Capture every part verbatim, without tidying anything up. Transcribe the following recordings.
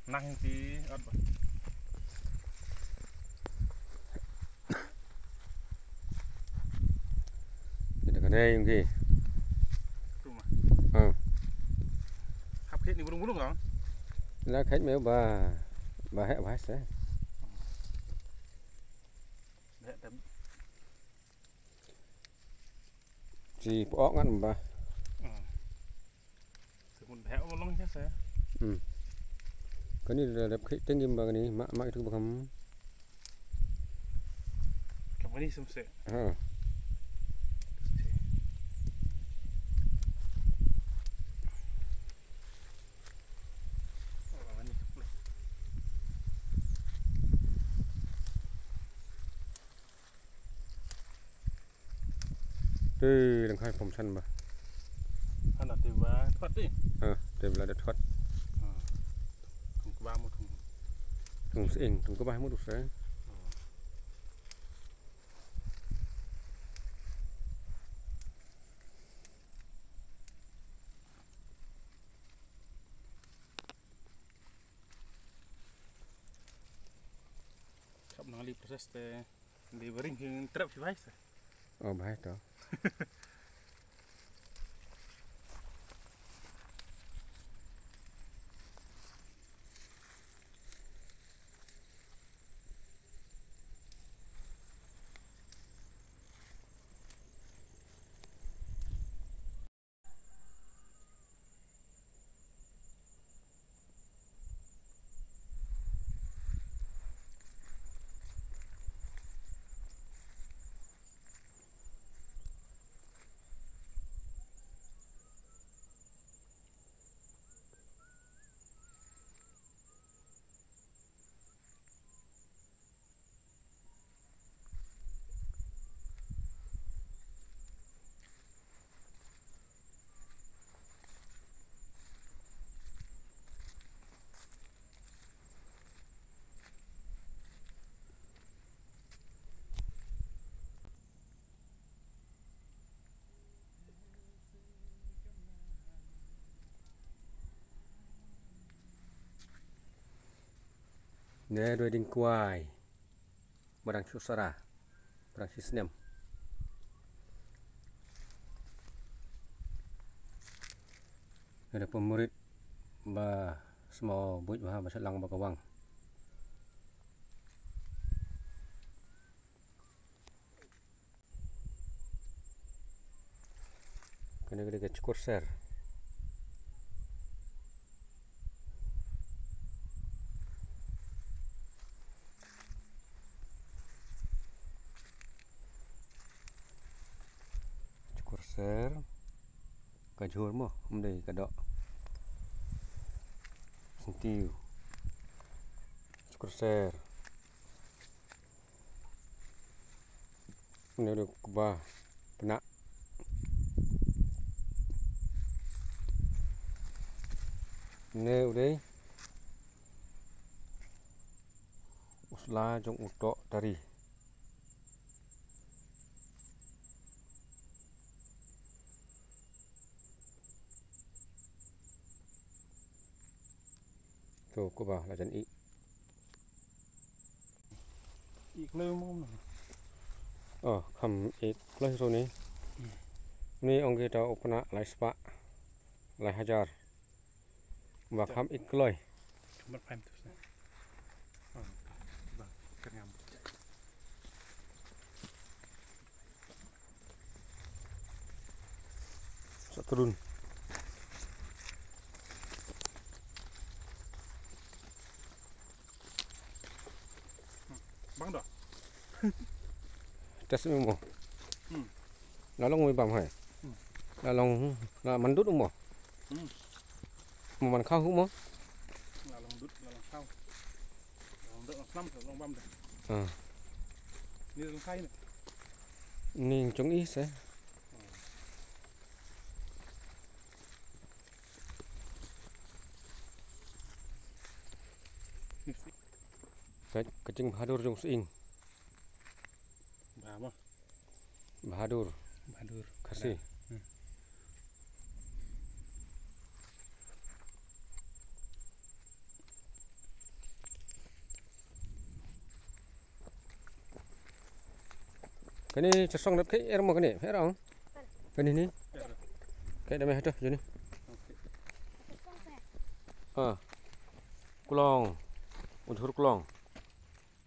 Nang ti ot ba. Kita kane yung ki. Tu ma. Ha. Hap khet ni bulung-bulung ka? La khet me ba, ba heh ba se. Heh tam. Chi pok ngan ba. Hmm. Semut heh ba long ya se. Hmm. Kani da dep khet tengim ba kani ma, ma itu ba kam. Kam kani sem se. Ha. Te dang khai pom san ba. Ana te ba thot ti. Ha, te ba la da thot. Ha. Thung kba mo thung. Thung sing, thung kba mo thung sing. Ha. Khap nang li proses te. Di bering hi trap hi bai sa. Oh, bai to. Ne doi ding kwai. Barang shu sara. Barang shi snem. Ne da pun murit ba smo buit ba ba shalang ba kawang. Kane ka dei ka Chkurser. Chkurser. Ka jhur mo, ym dei ka doh. Syntiew. Chkurser. Une u dei u kba pnah. Une u dei u sla jong u toh tari. To kba la jan ih. Ih kloi mo. Oh, kham ih kloi ro ni. Hmm. Ni ong kita u pnah lai spah, lai hajar. Ba kham ih kloi. Kham phaim tu sa. Oh, ba, kar ngam. Sa trun. Bang da. Test mo. Hmm. La long mo bam hai. Hmm. La long, la man dut mo. Hmm. Mo man khaw mo. La long dut, la long khaw. La long dut, la long bam da. Ah. Ni long khai ni. Ni jong i se. Ka, ka jingbahadur jong Sying. Ba mo? Bahadur. Bahadur. Khasi. Hmm. Kane Chersong dep kane er mo kane, er ong. Kane ni. Kane dep me hato juni. Ah. Klong. Ujhur klong.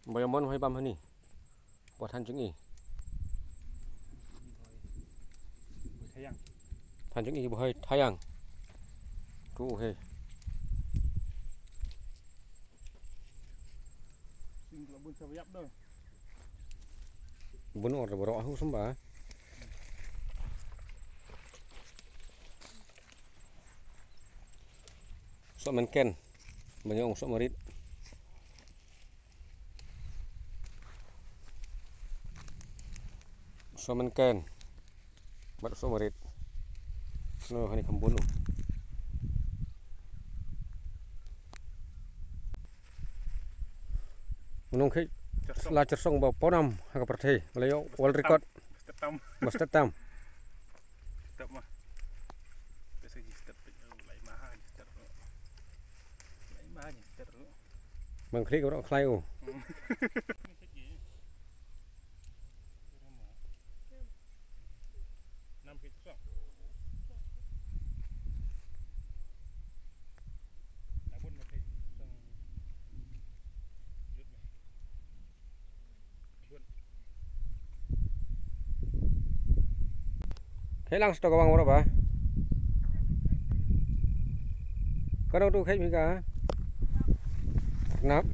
Ba ïa mon hoi bam hani. Ba than jong i. Than jong i ba hoi thaiang. Tu he. Bun or da baroh hu sumba. Soh mynken. Ba ïa ong soh marit. Soh mynken. Bad soh marit. No, hani kham bun. Nong khie la Chersong ba pawnam ha ka pyrthei. Ba la ïoh world record. Ba stet tam. Ba stet tam. Stet ma. Biasa ji stet pek lai maha ji stet. Lai maha ji stet. Bang klik orang khlai u. Khie lang stok ka bang baroh ba. Ka dang tu khie phi ka. Nap.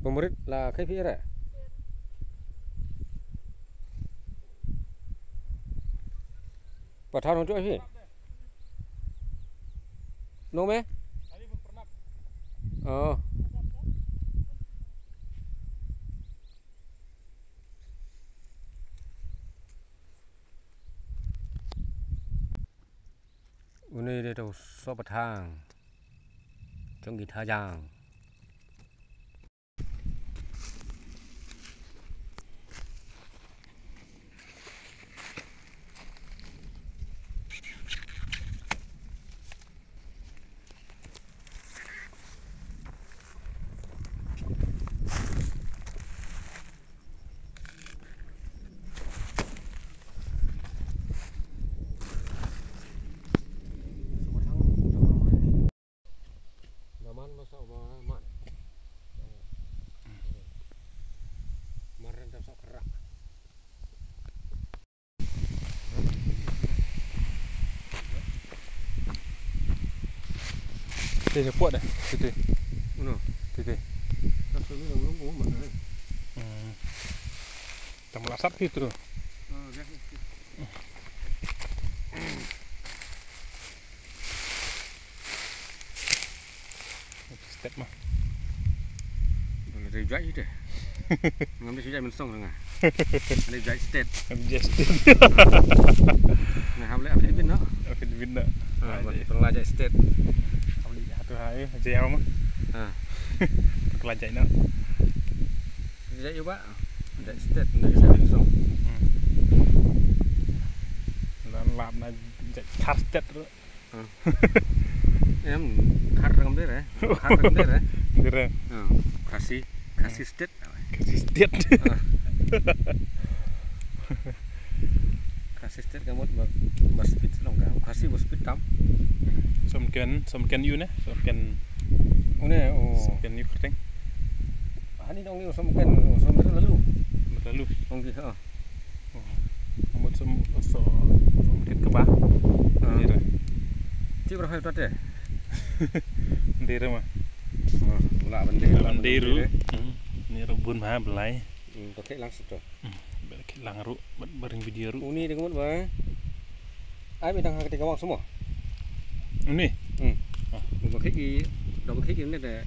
Pemrit la khie phi re. Pathan hong jooh hi. Nong me? Oh. Une dei u soh pathang jong ki thaiang. Daman ba sa ba mat. Mar ran tam sa krak. Te je puat deh, te te. Uno. Te te. Tam sa ni long long ko mana. Hmm. Tam la sat pi tu. Oh, dah. Step ma. Dei jai ite. Ngam dei jai mynsong nga. Dei jai state. Ngam jai state. Nga ham le afit bin no. Afit bin no. Ah, ban pela jai state. Am li hatu hai jai ma. Ah. Pela jai no. Jai uba. Jai state, dei jai mynsong. Hmm. Lan lap na jai thar state ru. Em, Khar ngam dei re. Khar ngam dei re. Dei re. Khasi, Khasi State. Khasi State. Khasi State ka mut ba, ba speed long ka. Khasi ba speed tam. Som ken, som ken yu ne? Som ken. Une, oh. Som ken yu kerteng. Hani dong yu som ken, som ken lalu. Lalu. Dong ki, ha. Amut som, so, som kit kaba. Ah. Ni re. Ti berhal tu te. Ni re ma. Ah, la bendera. La bendera. Hmm. Ni re bun ma belai. Hmm, pakai lang situ. Hmm. Pakai lang ru, ber-, bering video ru. Uni dengan ba. Ai bidang hak tiga wang semua. Uni. Hmm. Ah. Ba kiki, ba kiki ni de.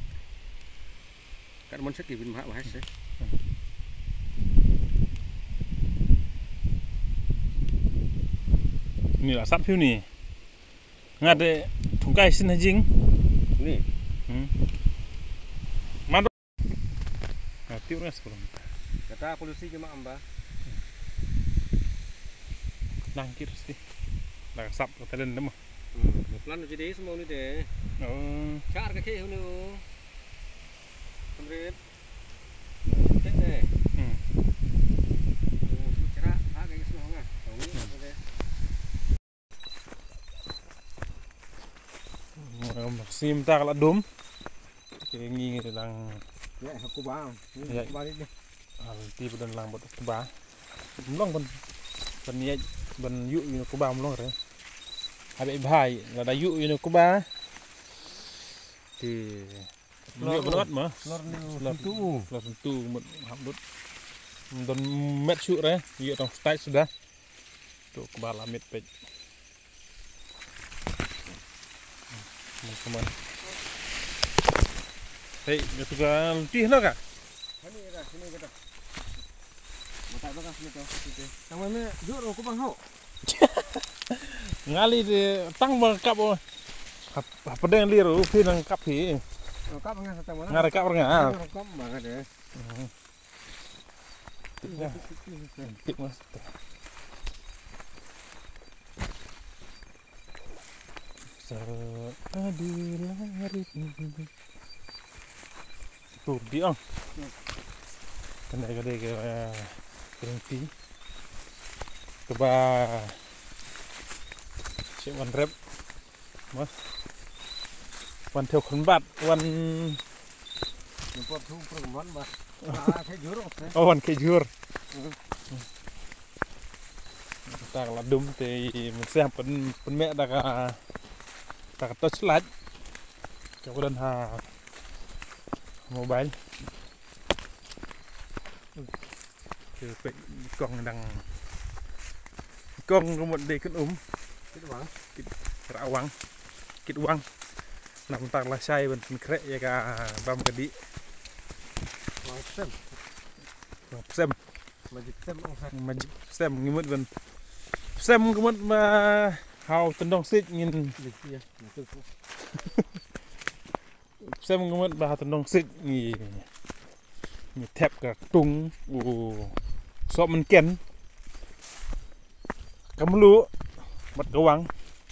Kat mon seki bin bha bha se. Ni la sat phi ni. Nga de thungkai sin ha jing. Ni. Hmm. Man. Nga tiu res ko. Kata polisi ki ma amba. Nang kir si. La sap ko talen dema. Hmm. Plan jadi semua ni de. Oh. Char ka khie hunu. Kamrit. Khie ne. Hmm. Oh, shu chra, ha ka shu nga. Tahu ni apa dia. Sim tak la dum. Ke ngi lang. Ya, aku bang. Ya. Aku balik ni. Ah, ti bedan lang bad aku ba. Mlong ban, ban ïa, ban ïu ïu ku ba mlong re. Habe bhai, lada ïu ïu ku ba. Ti. Ïu ban wat ma. Lor ni. Lor sentu. Lor sentu mut hap dut. Don met shu re, ïu tong stai sudah. Tu ku ba la met pet. Teman-teman. Hei, dia tu kan ti hna ka? Sini ka, sini ka. Mata belakang sini tu, sini tu. Tang mana jur aku bang hau. Ngali de tang bang kap. Apa deng liru phi nang kap phi. Kap ngan sa tang mana? Ngar kap ngar. Kap bang de. Tip mas. Tip mas. Sa adi larit. Tu di ong. Kane ka dei ka, eh, green tea. Kaba shu wan rep. Mas. Wan thew khun bat, wan. Import thu pro man ba. Ah, khe jur ong se. Oh, wan khe jur. Hmm. Ta ka la dum te, mynsiem pyn, pynmih da ka, da ka torchlight. Ka pyndonkam ha mobile. Te peit i kong dang, i kong ka mut dei kit um. Kit wang. Kit rawang. Kit wang. Namar ta la shai ban pynkhreh ïa ka bam ka dih. Wang psem. Wang psem. Magic psem ong ha. Magic psem ngi mut ban. Psem ngi mut ma haw tyndong sik ngin. Ïa, ïa, ïa. Psem ngi mut ba ha tyndong sik ngi, ngi thep ka ktung u soh mynken. Ka mluh bad ka wang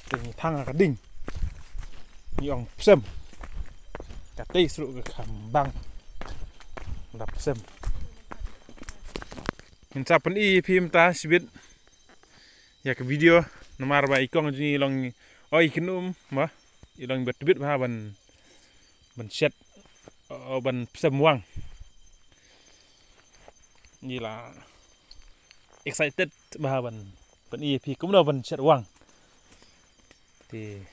te ngi thang ha ka ding. Ngi ong psem. Katei sruh ka kham bang. Da psem. Ngin sa pyni ïa phi mynta shibit. Ïa ka video namar ba i kong jong ngi i long, oi, i kynum ba i long ba tbit bha ban, ban shet, oh, ban psem wang. Ngi la excited bha ban, ban ïa phi kumno ban shet wang. Te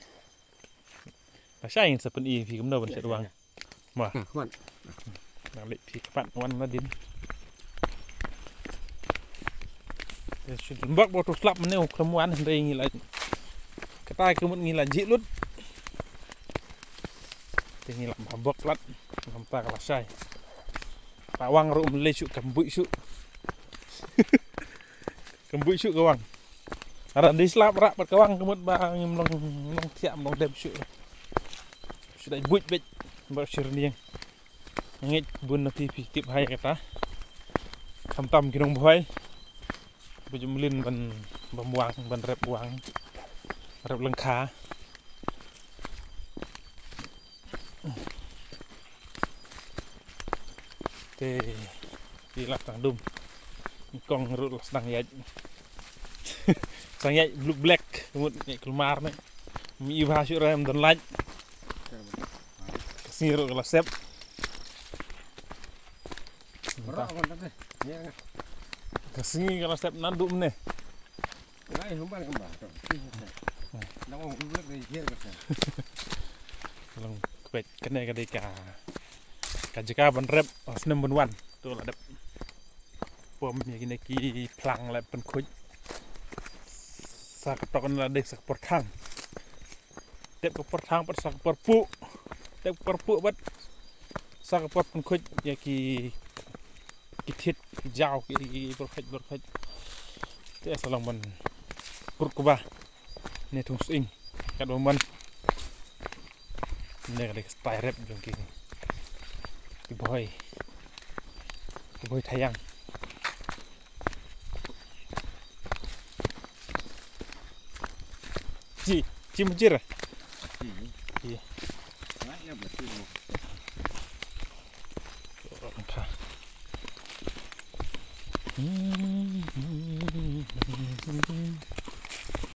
lashai ngin sa pyni ïa phi kumno ban shet wang. Ma. Nang leit phi kpat wan na din. Shu dun bak ba tu slap mane u khlem wan hynrei ngi la. Kata ka mut ngi la jih lut. Te ngi la ma bok lat. Ngam ta ka lashai. Ta wang ruh um lei shu kam buh shu. Kam buh shu ka wang. Ara dei slap rah bad ka wang ka mut ba ngim long, long thiah, long dem shu. Shu dei buit beit ba shu rniang. Ngeit bun na phi phi tip hai kata. Khamtam ki nong bhoi. Ba jumlin ban, ban wang, ban rep wang. Rep lyngkha. Te i la tang dum. Kong ruh la sdang ïaid. Sdang ïaid blue black mut ïaid kulmar ne. Mi i bha shu rem don lait. Ka sngi ruh ka la sep. Ka sngi ka la sep nan dum ne. Ngai humbar kamba to. Nang ong ulek dei jer ka. Long kwet kane ka dei ka, ka jaka ban rep, oh, snem ban wan. Tu la dep. Pom ïa kine ki phlang la pynkhuid. Sa ka tok la dei sa ka por thang. Tep ka por thang pat sa ka por puh. Tep ka por puh pat sa ka por pynkhuid ïa ki, ki thied, ki jaw, ki, ki por khuid, por khuid. Te sa long ban krut kaba ne thung sing kat ba man. Ne ka dei ka style rep jong ki, ki bhoi, ki bhoi Thailand. Ji, ji mujir. Ji. Ji.